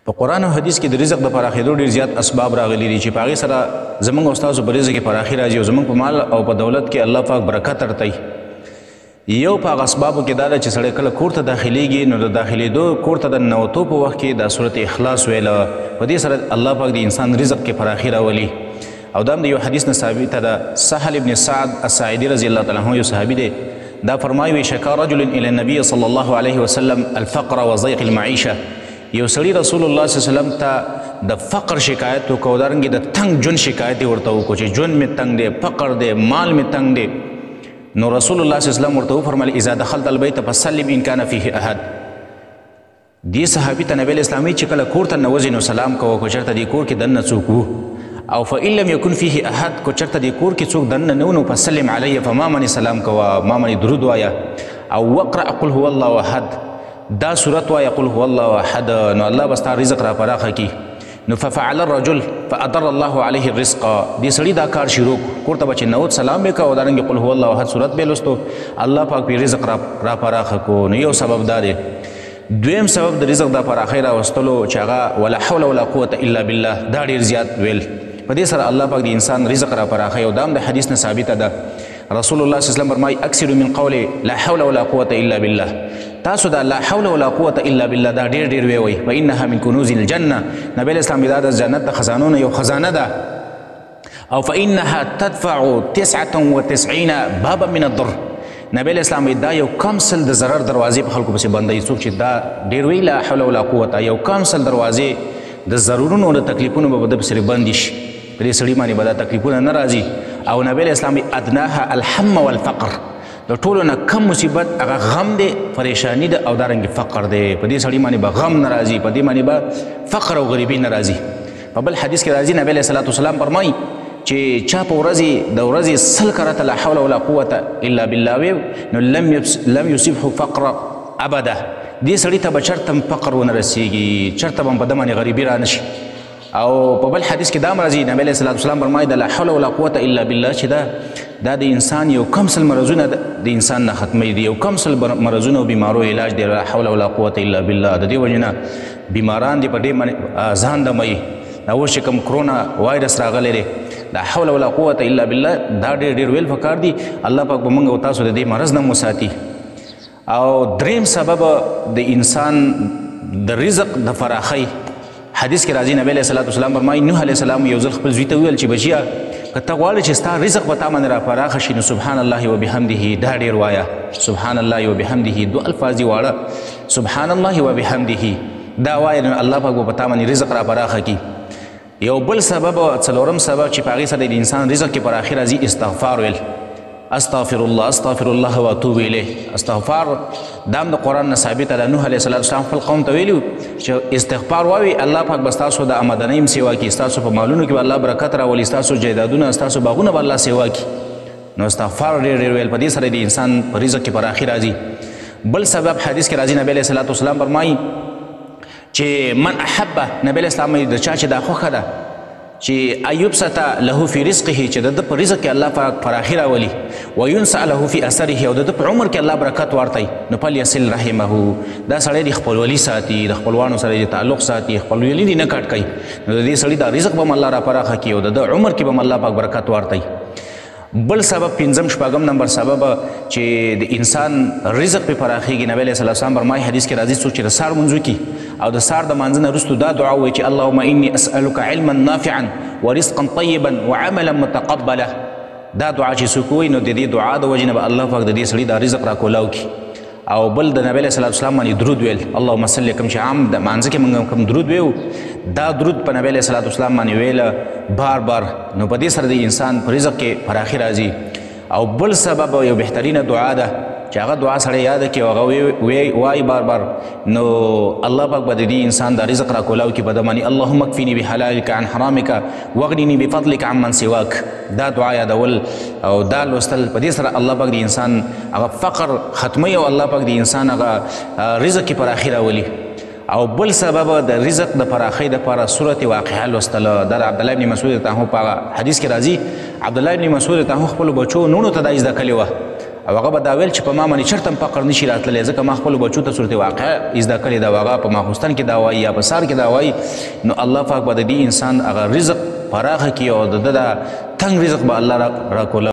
په قرآن او حدیث کې د رزق د پراخېدو ډېر زیات اسباب راغلي دي چې په هغې سره زموږ او ستاسو په رزق کې پراخي راځي او زموږ په مال او په دولت کې الله پاک برکت ورتوي. یو په هغه اسبابو کې دا ده چې سړی کله کور ته داخلېږي نو د داخلېدو کور ته د ننوتو په وخت کې دا سورت اخلاص ویله، په دې سره الله پاک د انسان رزق کې پراخي راولي. او دا هم د یو حدیث نه ثابته ده، سهل ابن سعد الساعدي رضی الله تعالی عنه یو صحابي دی، دا فرمایي وی شکا رجل الی النبي صلی الله علیه وسلم الفقر وضیق المعیشه. یو سړي رسول الله صلی الله علیه وسلم ته د فقر شکایت وکړو، دارنګې د تنګ ژوند شکایت یې ورته وکړو چې ژوند مې تنګ دی، فقر دی، مال مې تنګ دی. نو رسول الله صلی الله علیه وسلم ورته وفرمایل اذا دخلت البیت فسلم ان کان فیه احد. دې صحابي ته نبی علیه السلام وایي چې کله کور ته ننوځې نو سلام کوه که چېرته دې کور کې دننه څوک وو، او فإن لم یکن فیه احد که چېرته دې کور کې څوک دننه نه وو نو فسلم علی، فما منې سلام کوه، ما منې درود وایه، او وقرأ قل هو الله احد، دا سورت وایه قل هو الله احد، نو الله به ستا رزق را پراخه کړي. نو ففعل الرجل فأدر الله عليه الرزق. دې سړي دا کار شروع کړ، کور ته به چې نوت سلام یې کاوه، دارنګې قل هو الله احد سورت به یې لوستو، الله پاک پرې رزق را پراخه کړو. نو یو سبب دا دی. دویم سبب د رزق د پراخۍ راوستلو چې هغه ولا حول ولا قوة الا بالله، دا ډېر زیات ویل، په دې سره الله پاک د انسان رزق را پراخوي. او دا هم د حدیث نه ثابته ده، رسول الله صلی الله علیه وسلم فرمایي اکثر من قول لا حول ولا قوة الا بالله. تاسو دا لا حول ولا قوة الا بالله دا ډېر ډېر ووایئ، فانها من کنوز الجنه. نبی علیه السلام دا د جنت د خزانو نه یو خزانه ده، او فانها تدفع 99 بابا من الضر. نبی علیه السلام دا یو کم سل د ضرر دروازې په خلکو پسې بندوي. څوک چې دا ډېر وایي لا حول ولا قوة، یو کم سل دروازې د ضررونو او د تکلیفونو به د پسې بندې شي، په دې سړي باندې به دا تکلیفونه نه راځي. او نبی علیه السلام ادناها الهم والفقر، د ټولو نه کم مصیبت هغه غم دی، پریشانی ده، او دارنګې فقر دی. په دې سړي باندې به غم نه راځي، په دې باندې به فقر او غریبي نه راځي. په بل حدیث کې راځي نبی علیه الصلاة والسلام فرمایي چې چا په ورځې د ورځې 100 کرته لا حول ولا قوة الا بالله ویو نو لم یصبه فقر ابدا، دې سړي ته به چېرته هم فقر ونه رسېږي، چېرته به هم په ده باندې غریبي رانه شي. او په بل حدیث کې دا هم راځي نبی علیه الصلاة والسلام فرمایي د لا حول ولا قوة الا بالله چې دا د انسان یو کم سل مرضونه د انسان نه ختموي، دی یو کم سل مرضونه او بیمارو علاج دی لا حول ولا قوة الا بالله. د دې وجې نه بیماران دې په دې باندې ځان دموي. دا اوس چې کوم کرونا وایرس راغلی دی لا حول ولا قوة الا بالله دا ډېر ډېر ویل پکار دي. الله پاک به موږ او تاسو د دې مرض نه وساتي. او دریم سبب د انسان د رزق د فراخۍ، حدیث کې راځي نبی علیه الصلاة والسلام فرمایي نوح علیه السلام یو ځل خپل زوی ته وویل چې بچیه که ته غواړې چې ستا رزق په تا باندې را پراخه شي نو سبحان الله وبحمده دا ډېر وایه. سبحان الله وبحمده دوه الفاظ دي واړه، سبحان الله وبحمده دا وایه نو الله پاک به په تا باندې رزق را پراخه کړي. یو بل سبب، څلورم سبب چې په هغې سره د انسان رزق کې پراخي راځي استغفار ویل، استغفر الله استغفر الله واتوب الیه. استغفار دا هم د قرآن نه ثابته ده. نوح علیه الصلاة والسلام خپل قوم ته ویلي چې استغفار واوي الله پاک به ستاسو د آمدنۍ هم سیوا کړي، ستاسو په مالونو کې به الله برکت راولي، ستاسو جایدادونه ستاسو باغونه به الله سیوا کړي. نو استغفار ډېر ډېر ویل په دې سره د انسان په رزق کې پراخي راځي. بل سبب حدیث کې راځي نبی علیه الصلاة والسلام فرمایي چې من احبه، نبی علیه السلام د چا چې دا خوښه ده چې ایبسط له فی رزقه، چې د ده په رزق کې الله پاک پراخي راولي، وینسأ له فی اثره، او د ده په عمر کې الله برکت ورتوي، نو فلیصل رحمه، دا سړی د خپلولي ساتي، د خپلوانو سره د تعلق ساتي، خپلولي دې نه کټ کوي، نو د دې سړي دا رزق به هم الله را پراخه کړي او د ده عمر کې به هم الله پاک برکت ورتوي. بل سبب پنځم شپږم نمبر سبب چې د انسان رزق پې پراخېږي، نبی علیه الصلاة والسلام فرمایي حدیث کې راځي څوک چې د سهار لمونځ وکړي او د سهار د لمانځه نه وروسته دا دعا ووایي چې اللهم انی اسألک علما نافعا ورزقا طیبا وعملا متقبلا، دا دعا چې څوک ووایي نو د دې دعا د وجې نه به الله پاک د دې سړي دا رزق را کولاو کړي. او بل د نبی علیه الصلاة والسلام باندې درود ویل، اللهم صل، کوم چې عام د مانځه کې موږ کوم درود ویو دا درود په نبی علیه الصلاة والسلام باندې ویله بار بار، نو په دې سره د انسان په رزق کې پراخي راځي. او بل سبب یو بهترینه دعا ده چې هغه دعا سړی یاده کړي او هغه وایي بار بار، نو الله پاک به د دې انسان دا رزق را کولاو کړي په ده باندې، اللهم اکفني بحلالک عن حرامک واغنني بفضلک عمن سواک. دا دعا یادول او دا لوستل په دې سره الله پاک د انسان هغه فقر ختموي او الله پاک د انسان هغه رزق کې پراخي راولي. او بل سبب د رزق د پراخۍ دپاره سورت واقعه لوستل، دا د عبدالله بن مسعود ته په هغه حدیث کې راځي، عبدالله بن مسعود ته خپلو بچو نونو ته دا زده کړې وه او هغه به دا ویل چې په ما باندې چېرته هم فقر نشي راتللی، ځکه ما خپلو بچو ته سورت واقعه زده کړې ده، هغه په ماخوستن کې دا وایي یا په سهار کې دا وایي. نو الله پاک به د دې انسان هغه رزق پراخه کړي او د ده دا تنګ رزق به الله راکوله.